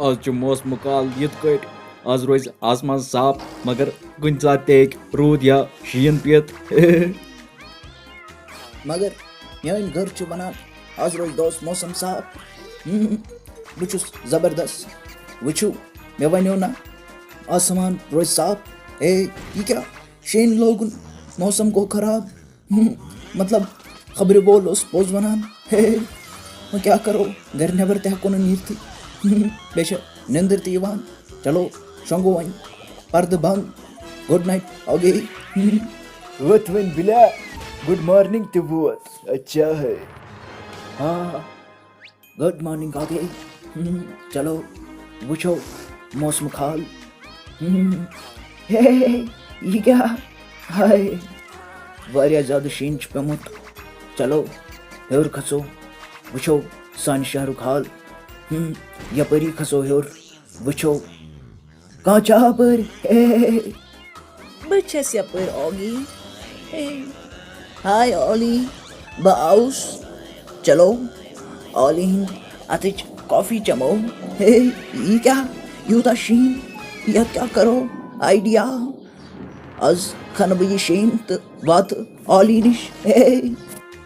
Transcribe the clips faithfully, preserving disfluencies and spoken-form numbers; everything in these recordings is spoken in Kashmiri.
آز چھُ موسمُک حال یِتھ کٲٹھۍ، آز روزِ آسمان صاف، مگر کُنہِ ساتہٕ تہِ ہیٚکہِ روٗد یا شیٖن پیٚتھ۔ مگر میٲنۍ گٔر چھِ وَنان، آز روزِ دۄہَس موسم صاف۔ ہم، بہٕ چھُس زبردست۔ وٕچھِو، مےٚ وَنیو نہ، آسمان روزِ صاف۔ اے، یہِ کیٛاہ؟ شیٖن لوگُن، موسم گوٚو خراب۔ ہم، مطلب، خبرِ وول اوس پوٚز وَنان۔ ہے، وۄنۍ کیٛاہ کَرو، گَرِ نٮ۪بر تہِ ہٮ۪کو نہٕ نیٖرتھٕے۔ بیٚیہِ چھِ نِندٕر تہِ یِوان۔ چلو، شۄنٛگو وۄنۍ۔ پردٕ بنٛد۔ Good night, okay. ووت وۄنۍ بِلا، گُڈ مارنِنٛگ تہِ ووت۔ اچھا ہے۔ ہاں۔ Good morning, okay. چلو، وٕچھو موسمُک حال۔ ہے، یہِ کیٛاہ؟ ہاے، واریاہ زیادٕ شیٖن چھُ پیوٚمُت۔ چلو، ہیوٚر کھسو، وٕچھو سانہِ شہرُک حال۔ ہم، یپٲری کھسو ہیوٚر، وٕچھو کانٛہہ چھا اپٲرۍ؟ ہے، بہٕ چھَس یپٲرۍ، اوگی۔ ہے، ہاے اولی، بہٕ آوُس۔ چلو، اولی ہٕنٛدِ اَتھٕچ کافی چمو۔ ہے، یہِ کیٛاہ؟ یوٗتاہ شیٖن، یَتھ کیٛاہ کرو؟ آیڈیا۔ از کھنہٕ بہٕ یہِ شیٖن تہٕ واتہٕ اولی نِش۔ ہے۔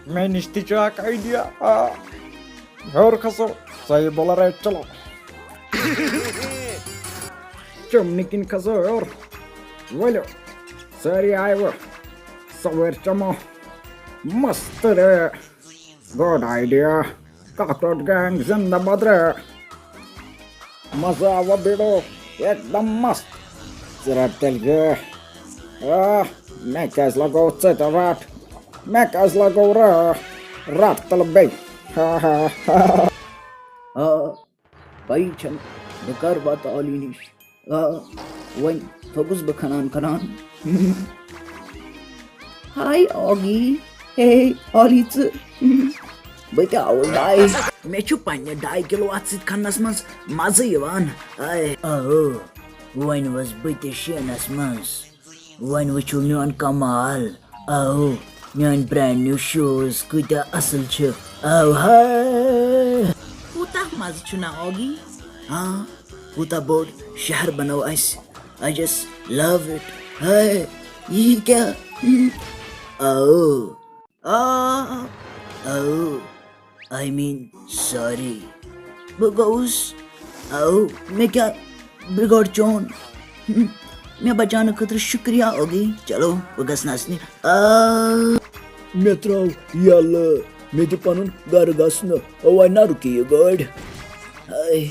مےٚ نِش تہِ چھُ اکھ آیڈیا۔ آ، ہیوٚر کھسو، سۄ یہِ بولر ہے، چلو۔ چمنہٕ کِنۍ کھسو ہیوٚر۔ ؤلِو، سٲری آیوٕ، سوٲرۍ چمو۔ مست رے۔ Good idea. کاکروچ گینگ زندہ باد رے۔ مزٕ آو بیٖڑو، ایک دم مست۔ ژٕ رٹ تیٚلہِ یہِ۔ آ، مےٚ کیٛازِ لگوو ژٕ تہِ رٹ؟ مےٚ کیٛازِ لگوو رٹ؟ رٹ تیٚلہِ بیٚیہِ۔ ہا ہا ہا۔ آ، پَیی چھَنہٕ بہٕ کَر واتہٕ اولی نِش۔ آ، وۄنۍ تھوٚکُس بہٕ کھنان کھنان۔ ہاے اوگی، ہے اولی ژٕ۔ بہٕ تہِ آوُس ڈاے۔ مےٚ چھُ پننہِ ڈاے کِلوٗ اَتھ سۭتۍ کھننَس منٛز مَزٕ یِوان۔ ہاے۔ آہو، وۄنۍ وَس بہٕ تہِ شیٖنَس منٛز۔ وۄنۍ وٕچھِو میون کمال۔ آہو، میٲنۍ برینڈ نیو شوز کۭتیاہ اصل چھِ۔ آو ہاے۔ کوٗتاہ مزٕ چھُ نا اوگی؟ ہاں، کوٗتاہ بوٚڑ شہر بنوو اَسہِ۔ I just love it۔ ہاے، یہِ کیٛاہ؟ آو۔ آ، آو۔ I mean، sorry۔ بہٕ گوٚوُس۔ آو، مےٚ کیٛاہ بِگوٚڑ چون؟ ہم، مےٚ بچاونہٕ خٲطرٕ شُکریہ اوگی۔ چلو، بہٕ گژھٕ نژنہِ۔ آ۔ مےٚ ترٛاو یَلہٕ، مےٚ دِ پنُن گرٕ گژھنہٕ۔ وۄنۍ نہ رُکہِ یہِ گٲڑۍ۔ ہاے،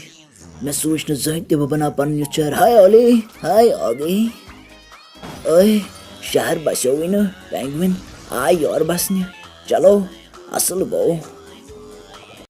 مےٚ سوٗنٛچ نہٕ زٕہٕنۍ تہِ بہٕ بناو پنُن یُتھ شہر۔ ہاے اولی، ہاے اوگی۔ اے، شہر بسیووٕے نہٕ، پینگوین آے یور بسنہِ۔ چلو، اصل گوٚو۔